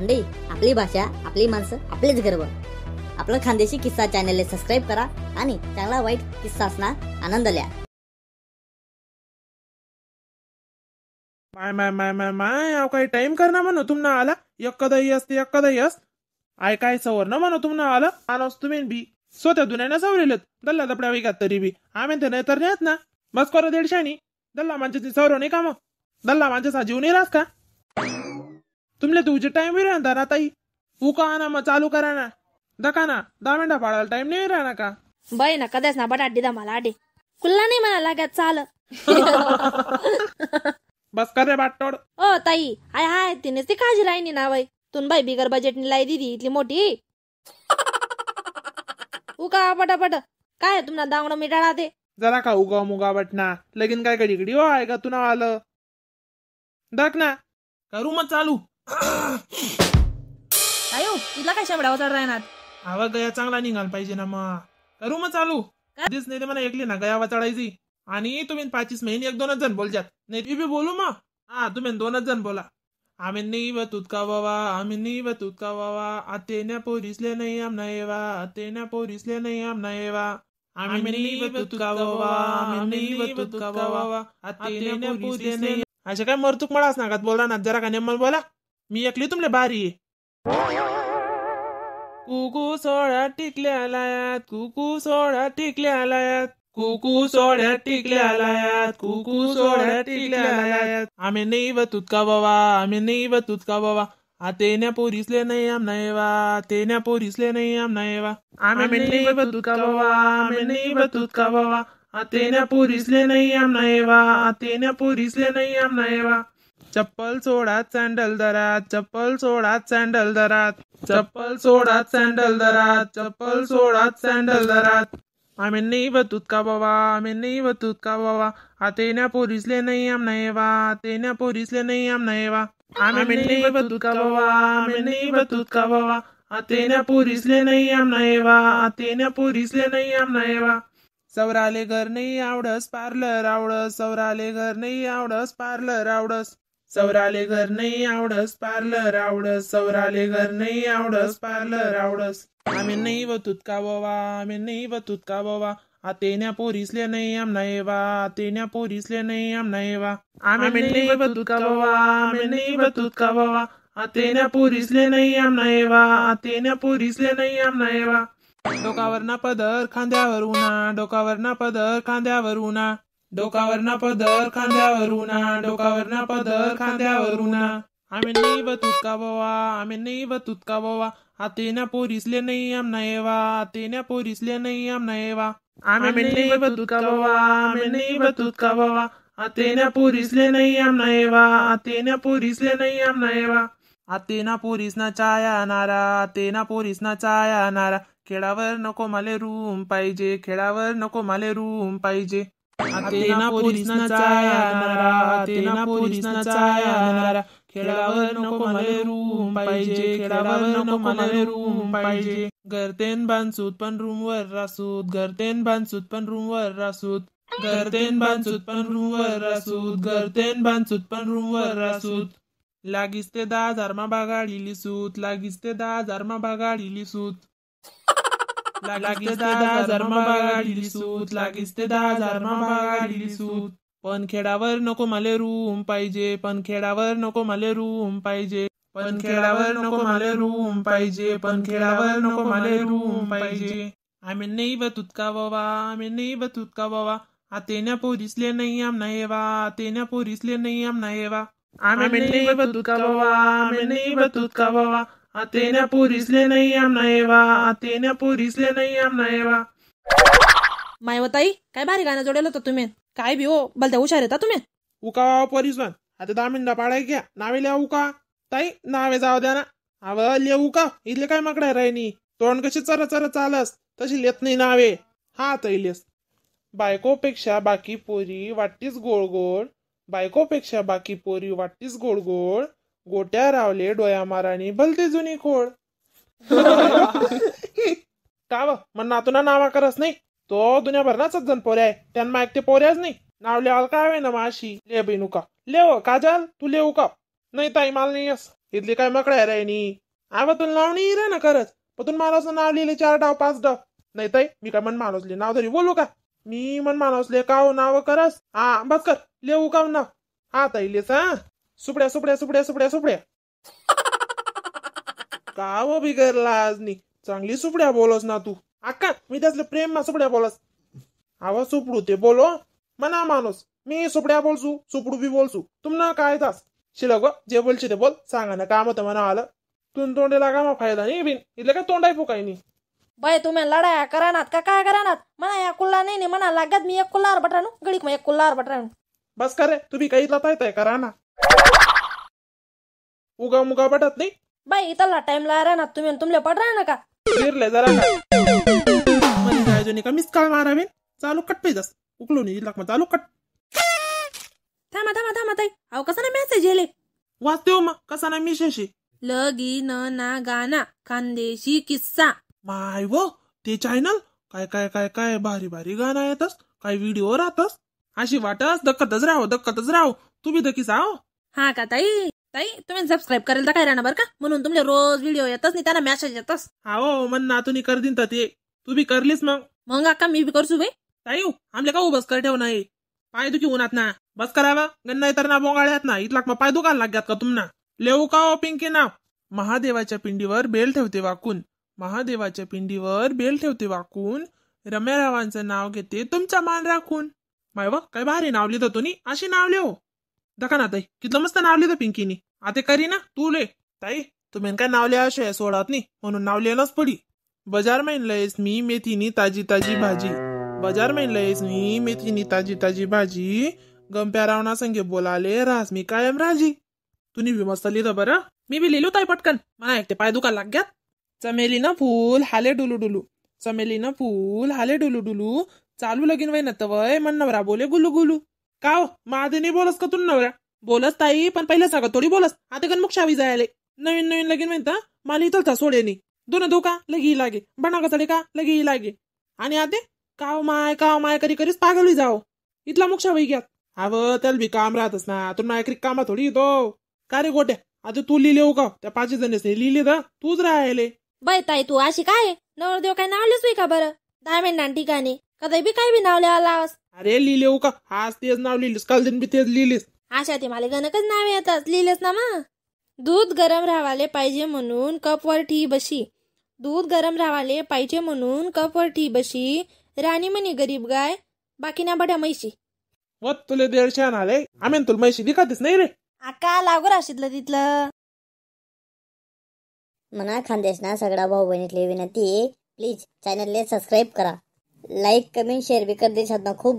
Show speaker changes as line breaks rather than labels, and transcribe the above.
मंडळी, आपली भाषा, आपली माणसं, आपलेच गर्व. आपलं खानदेशी किस्सा चॅनलला सबस्क्राईब करा आणि चांगला वाईट किस्सासना आनंद ल्या.
माय माय माय माय माय, अहो काही टाइम कर ना म्हणू तुमना आला. एकदा यस ते एकदा यस I काय सवर ना म्हणू तुमना आला. माणूस तुम्ही बी स्वतः दुन्या सवरेलत दल्ला दपड्या विकात तरी बी आम्ही ते नाही तर नाहीत ना. बस करो दीडशानी दल्ला माणसाची सवर नाही का मग दल्ला माणसाचा जीव नाही राहत का तुमले? तुझे टाइम बी राहता ना ताई. उका आणा मग चालू करा ना दका ना 10 मिनिटं पाडायला टाइम नाही राहणार का?
बाई ना कदाच ना बटाट दिदा मला आडे कुल्ला नाही म्हणा लागत चाल.
बस कर रे बाटोड.
ओ ताई हाय हाय तिनेच ती काळजी राहिनी ना बाई. तुन बाई बिगर बजेट नी लाई दिदी इतली मोठी. उका पटापट काय तुम्हाला दांगडो मिटाळा ते
जरा का उगा मुगा बटना लगीन काय कडी हो आहे का तुला आलं दक ना करू मग चालू.
आयो इथला काय शेवडावा चढ राहणार?
आवा गया चांगला निघाल पाहिजे ना मग करू मग चालू. दिस नाही ते मला एकली ना गयावा चढायची आणि तुम्ही 25 महिने 1-2 जण बोलजात नाही ती बी बोलू मग. हा तुम्ही 2 जण बोला. आम्ही नाही बतूत का बाबा आम्ही नाही बतूत का बाबा आतेन्या पोरीसले नाही आमना येवा आतेन्या पोरीसले नाही आमना येवा आम्ही नाही बतूत का बाबा आम्ही नाही बतूत का बाबा आतेन्या पोरीसले नाही. असे काय मरतूक मळाच नाकात बोला ना जरा का नेमल बोला. मी एकली तुमले भारी आहे. कुकू सोळा टिकल्या लायात कुकू सोळा टिकल्या लायात कुकू सोड्या टिकल्या लायात कुकू सोड्या टिकल्या लायात आम्ही नाही बतूत का बाबा आम्ही नाही बतूत का बाबा आतेन्या पोरीसले नाही आमना येवा आतेन्या पोरीसले नाही आमना येवा आम्ही नाही बतूत का बाबा आम्ही नाही बतूत का बाबा आतेन्या पोरीसले नाही आमना येवा आतेन्या पोरीसले नाही आमना येवा. चप्पल सोडा सँडल दरात चप्पल सोडा सँडल दरात चप्पल सोडा सँडल दरात चप्पल सोडा सँडल दरात आम्ही नाही बतूत का बाबा आम्ही नाही बतूत का बाबा आतेन्या पोरीसले नाही आमना येवा आतेन्या पोरीसले नाही आमना येवा आम्ही नाही बतूत का बाबा आम्ही नाही बतूत का बाबा आतेन्या पोरीसले नाही आमना येवा आतेन्या पोरीसले नाही आमना येवा. सवराले घर नाही आवडस पार्लर आवडस सवराले घर नाही आवडस पार्लर आवडस सवराले घर नाही आवडस पार्लर आवडस सवराले घर नाही आवडस पार्लर आवडस आम्ही नाही बतूत का बाबा आम्ही नाही बतूत का बाबा आतेन्या पोरीसले नाही आमना येवा आतेन्या पोरीसले नाही आमना येवा आम्ही नाही बतूत का बाबा आम्ही नाही बतूत का बाबा आतेन्या पोरीसले नाही आमना येवा आतेन्या पोरीसले नाही आमना येवा. डोकावर ना पदर खांद्यावर उन्हा डोकावर ना पदर खांद्यावर उन्हा डोकावर ना पदर खांद्यावर उन्हा डोकावर ना पदर खांद्यावर उन्हा आम्ही नाही बतूत का बाबा आम्ही नाही बतूत का बाबा आतेन्या पोरीसले नाही आमना येवा आतेन्या पोरीसले नाही आमना येवा आम्ही नाही बतूत का बाबा आम्ही नाही बतूत का बाबा आतेन्या पोरीसले नाही आमना येवा आतेन्या पोरीसले नाही आमना येवा. आतेना पोरीसना चाया नारा आतेना पोरीसना चाया नारा खेळावर नको माले रूम पाहिजे खेळावर नको माले रूम पाहिजे आतेना पोरीसना चाया नारा आतेना पोरीसना चाया नारा खेळावर नको माले रूम पाहिजे खेळावर नको माले रूम पाहिजे. घरतेन बांधसूत पण रूमवर रासूत घरतेन बांधसूत पण रूमवर रासूत घरतेन बांधसूत पण रूमवर रासूत घरतेन बांधसूत पण रूमवर रासूत. लागीस ते 10,000 मा बागाडीली सूत लागीस ते 10,000 मा बागाडीली सूत लागीस ते 10,000 मा बागाडीली सूत लागीस ते 10,000 मा बागाडीली सूत. पण खेळावर नको माले रूम पाहिजे पण खेळावर नको माले रूम पाहिजे पण खेळावर नको माले रूम पाहिजे पण खेळावर नको माले रूम पाहिजे. आम्ही नाही बतूत का बाबा आम्ही नाही बतूत का बाबा आतेन्या पोरीसले नाही आमना येवा आतेन्या पोरीसले नाही आमना येवा आम्ही नाही बतूत का बाबा आम्ही नाही बतूत का बाबा आतेन्या पोरीसले नाही आमना येवा आतेन्या पोरीसले नाही आमना येवा.
मायवताई काय भारी गाणं जोडेल होतं तुम्ही. काय बी हो बलत्या हुशार येता तुम्ही.
उका पोरीसवान आता 10 मिनिटं पाडाय घ्या नावे लिहा उका ताई नावे जाऊ द्या ना. अव लिहू का इथले काय माकडाय राहिनी तोंड कशी चरा चरा चालस तशी लेत नाही नावे. हा ताई लेस. बायकोपेक्षा बाकी पोरी वाटतीच गोड गोड बायकोपेक्षा बाकी पोरी वाटतीच गोड गोड गोट्या रावले डोया माराणी भलते जुनी खोड. का व मग नातूना नावा करस नाही तो दुनियाभर नाच जण पोऱ्या आहे त्यांना ऐकते पोऱ्याच नाही नाव लिहायला काय ना माशी ले बाई नुका लेव काजल तू लेऊ का नाही ताई, मला नाही यस. इथली काय मकड्या रे नी. आवा तुला नाव नाही रे ना खरंच, पण तुला माणूस नाव लिहिले 4 डाव 5 डाव. नाही ताई, मी काय मन माणूसले नाव तरी बोलू का? मी मन माणूसले काव नाव करस. हा बस कर, लेऊ काव नाव. हा ताई लेस. हा सुपड्या सुपड्या सुपड्या सुपड्या सुपड्या. काव बिगर लाजनी, चांगली सुपड्या बोलस ना तू. अक्का मी त्यासले प्रेम मा सुपड्या बोलस. आवा सुपडू ते बोलो मना माणूस. मी सुपड्या बोलसू, सुपडू बी बोलसू. तुमना काय तास शिलग जे बोलशी ते बोल. सांगा ना काम होतं म्हणा आलं. तुन तोंडे लागा मग फायदा नाही बिन. इथलं काय तोंडाय फुकाय नाही.
बाय तुम्ही लढाया करानात का काय करानात? म्हणा या कुल्ला नाही नाही म्हणा लागत. मी एक कुल्लावर बटरानू गडीक, मग एक कुल्लावर बटरानू.
बस करे, तुम्ही काही इथला ताय करा ना. उगा मुगा बटत नाही.
बाई इथला टाइम ला राहणार तुम्ही तुमले पडरा ना का?
फिरले जरा का मला जायचो नाही का? मिस काल मारावेन. चालू कट पाहिजे उकलून इथला मग चालू कट.
थांबा थांबा थांबा ताई, अहो कसा ना मेसेज येले?
वाचते हो मग कसा ना मिशेशी.
लगीन ना गाना खानदेशी किस्सा.
माय व ते चॅनल काय काय काय काय भारी भारी गाणं येतस, काय व्हिडिओ राहतस. अशी वाटस दक्कतच राहो दक्कतच राहो. तू बी दकीस आहो.
हा का ताई? ताई तुम्ही सबस्क्राईब करेल तर काय राहणार बरं का, म्हणून तुमले रोज व्हिडिओ येतच नाही, त्यांना मेसेज येतस.
हा हो मन ना तुम्ही कर दिन ते तू बी करलीस मग.
मग अक्का मी बी करसू बाई.
ताई आमले का बस कर ठेव नाही पाय दुखी उन्हात ना बस करावा गन्ना तर ना बोंगाळ्यात ना इतलाक मग पाय दुखायला लाग्यात का तुमना? लेऊ का हो पिंकी नाव? महादेवाच्या पिंडीवर बेल ठेवते वाकून, महादेवाच्या पिंडीवर बेल ठेवते वाकून, रम्यारावांचं नाव घेते तुमचा मान राखून. माय व काय भारी नाव लिहिलं तुम्ही, अशी नाव लिहो दका ना ताई. कितलं मस्त नाव लिहिलं पिंकीनी. आता करी ना तू ले. ताई तुम्ही काय नाव लिहा अशे सोडत नाही म्हणून नाव लिहिलंच पडी. बजार म्हणलंयस मी मेथीनी ताजी ताजी भाजी, बजार म्हणलंयस मी मेथीनी ताजी ताजी भाजी, गंप्या रावणा संगे बोलाले रास मी कायम राजी. तुम्ही बी मस्त लिहिलं बरं. मी बी लिहिलो ताई पटकन, मला एकटे पाय दुखायला लाग्यात. चमेली ना फूल हाले डुलू डुलू, चमेली ना फूल हाले डुलू डुलू, चालू लगीन वय नतवय मन नवरा बोले गुलू गुलू. का हो माझे नाही बोलस का तू नवरा? बोलस ताई, पण पहिलं सांगा थोडी बोलस. आता गण मुक्षावी जायले नवीन नवीन लगीन म्हणता मला इथलता सोडेनी दोन धोका लगी लागे बना कचडे का लगी लागे. आणि आता काव माय काव माय करी करीच पागल जाओ. इथला मुक्षावी घ्यात. अव त्याला बी काम राहतच ना, तू नायकरी कामा थोडी येतो का रे गोट्या? आता तू लिहिले हो का त्या 5 जणीस लिहिले तर तूच राहिले.
बाई ताई तू अशी काय नवरदेव काय नाव लिहिस का बरं? 10 मिनिटां ठिकाणी कधी बी काय बी नाव लिहायला.
अरे लिहिले हो का, आज तेच नाव लिहिलीस, काल दिन बी तेच लिहिलीस.
अशा ते मला गणकच नाव येतात लिहिलेस ना मग. दूध गरम राहावाले पाहिजे म्हणून कपवर ठी बशी, दूध गरम राहावाले पाहिजे म्हणून कपवर ठी बशी, राणी म्हणी गरीब गाय बाकी ना बड्या म्हैशी.
व तुला 150 आले आम्ही तुला म्हैशी दिखातीस नाही रे.
आका लागू राशीतलं तिथलं.
मना खानदेशना सगळा भाऊ बहिणीतली विनंती, प्लीज चॅनलले सबस्क्राईब करा, like comment share बी कर देशात ना खूप.